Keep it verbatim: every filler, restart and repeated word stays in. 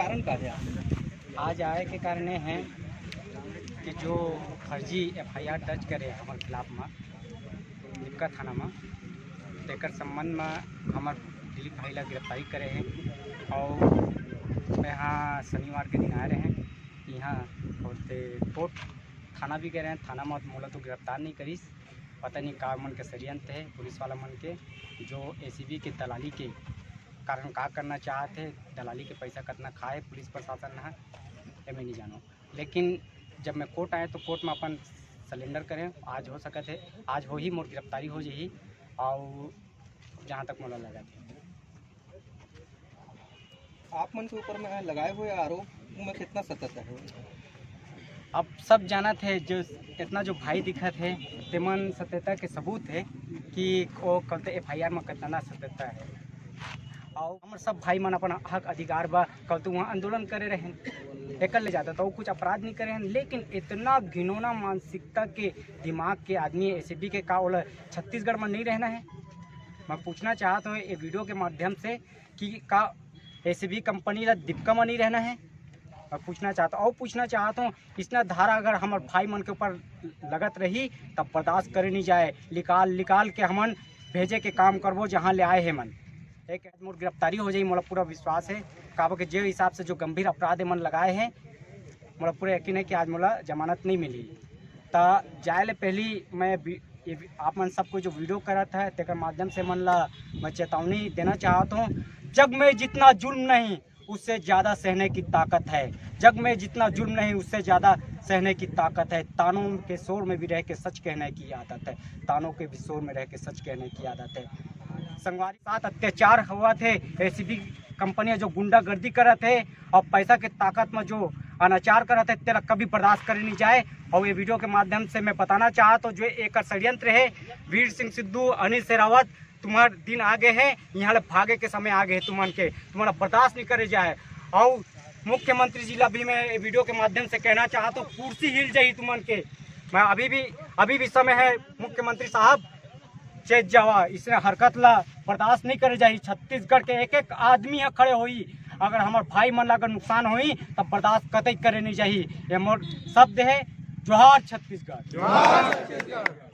कारण का है? आज आए के कारण ये है कि जो फर्जी एफ आई आर दर्ज करे हमर खिलाफ में दीपका थाना में, तेकर संबंध में हमर दिलीप भाई ला गिरफ्तारी करे हैं। और यहाँ शनिवार के दिन आए रहे हैं, यहाँ होते कोर्ट थाना भी गए रहे हैं। थाना में मोला तो गिरफ्तार नहीं करिस, पता नहीं का मन के षड्यंत्र है पुलिस वाला मन के, जो एसीबी के दलाली के कारण का करना चाहत है, दलाली के पैसा कितना खाए पुलिस प्रशासन ह, एमे नहीं जानो। लेकिन जब मैं कोर्ट आए तो कोर्ट में अपन सरेंडर करें, आज हो सकत है, आज हो ही मोर गिरफ्तारी हो जाही। और जहाँ तक मोला लगा थे, आप मन के ऊपर में लगाए हुए आरोप में कितना सत्यता है? अब सब जानत है, जो इतना जो भाई दिखत है, तेमन सत्यता के सबूत है कि वो कल तो एफ आई आर में कितना सत्यता है। और हमर सब भाई मन अपन हक अधिकार बा, कल तो वहाँ आंदोलन करे रहें, एकर ले जाता तो वो कुछ अपराध नहीं करे हैं। लेकिन इतना घिनौना मानसिकता के दिमाग के आदमी एसीबी के का ओला छत्तीसगढ़ में नहीं रहना है? मैं पूछना चाहता हूँ ये वीडियो के माध्यम से कि का एसीबी कंपनी ला दीपका में नहीं रहना है? मैं पूछना चाहता हूँ, और पूछना चाहता हूँ, इसना धारा अगर हमर भाई मन के ऊपर लगत रही, तब बर्दाश्त करे नहीं जाए। निकाल निकाल के हमन भेजे के काम करबो जहाँ ले आए हे मन। एक मोर गिरफ्तारी हो जाही, मोला पूरा विश्वास है। काबर के जे हिसाब से जो गंभीर अपराध मन लगाए हैं, मोला पूरा यकीन है कि आज मोला जमानत नहीं मिली। त जाए ले पहली मैं वि- ये वि- आप मन सबको जो वीडियो करत है, तेकर माध्यम से मन ला मैं चेतावनी देना चाहता हूँ। जग में जितना जुल्म नहीं, उससे ज़्यादा सहने की ताकत है। जग में जितना जुल्म नहीं, उससे ज़्यादा सहने की ताकत है। तानों के शोर में भी रह के सच कहने की आदत है। तानों के भी शोर में रह के सच कहने की आदत है। संगवारी साथ अत्याचार हुआ थे, एसीबी कंपनियां जो गुंडागर्दी करत है और पैसा के ताकत में जो अनाचार करत है, तेला कभी बर्दाश्त करे नहीं जाए। और ये वीडियो के माध्यम से मैं बताना चाहता हूँ, जो एक षड्यंत्र है, वीर सिंह सिद्धू, अनिल शेरावत, तुम्हार दिन आ गए हैं, यहाँ ले भागे के समय आ गए हैं तुमन के, तुम्हारा बर्दाश्त नहीं करे जाए। और मुख्यमंत्री जी ला भी मैं ये वीडियो के माध्यम से कहना चाहता हूँ, कुर्सी हिल जाही तुमन के। मैं अभी भी, अभी भी समय है मुख्यमंत्री साहब, चेत जावा, इसने हरकत ला बर्दाश्त नहीं करे जाही। छत्तीसगढ़ के एक एक आदमी यहाँ खड़े होई, अगर हमार भाई मन ला अगर नुकसान होई तब बर्दाश्त कतई करे नहीं जाही। ये मोर शब्द है। जोहार छत्तीसगढ़।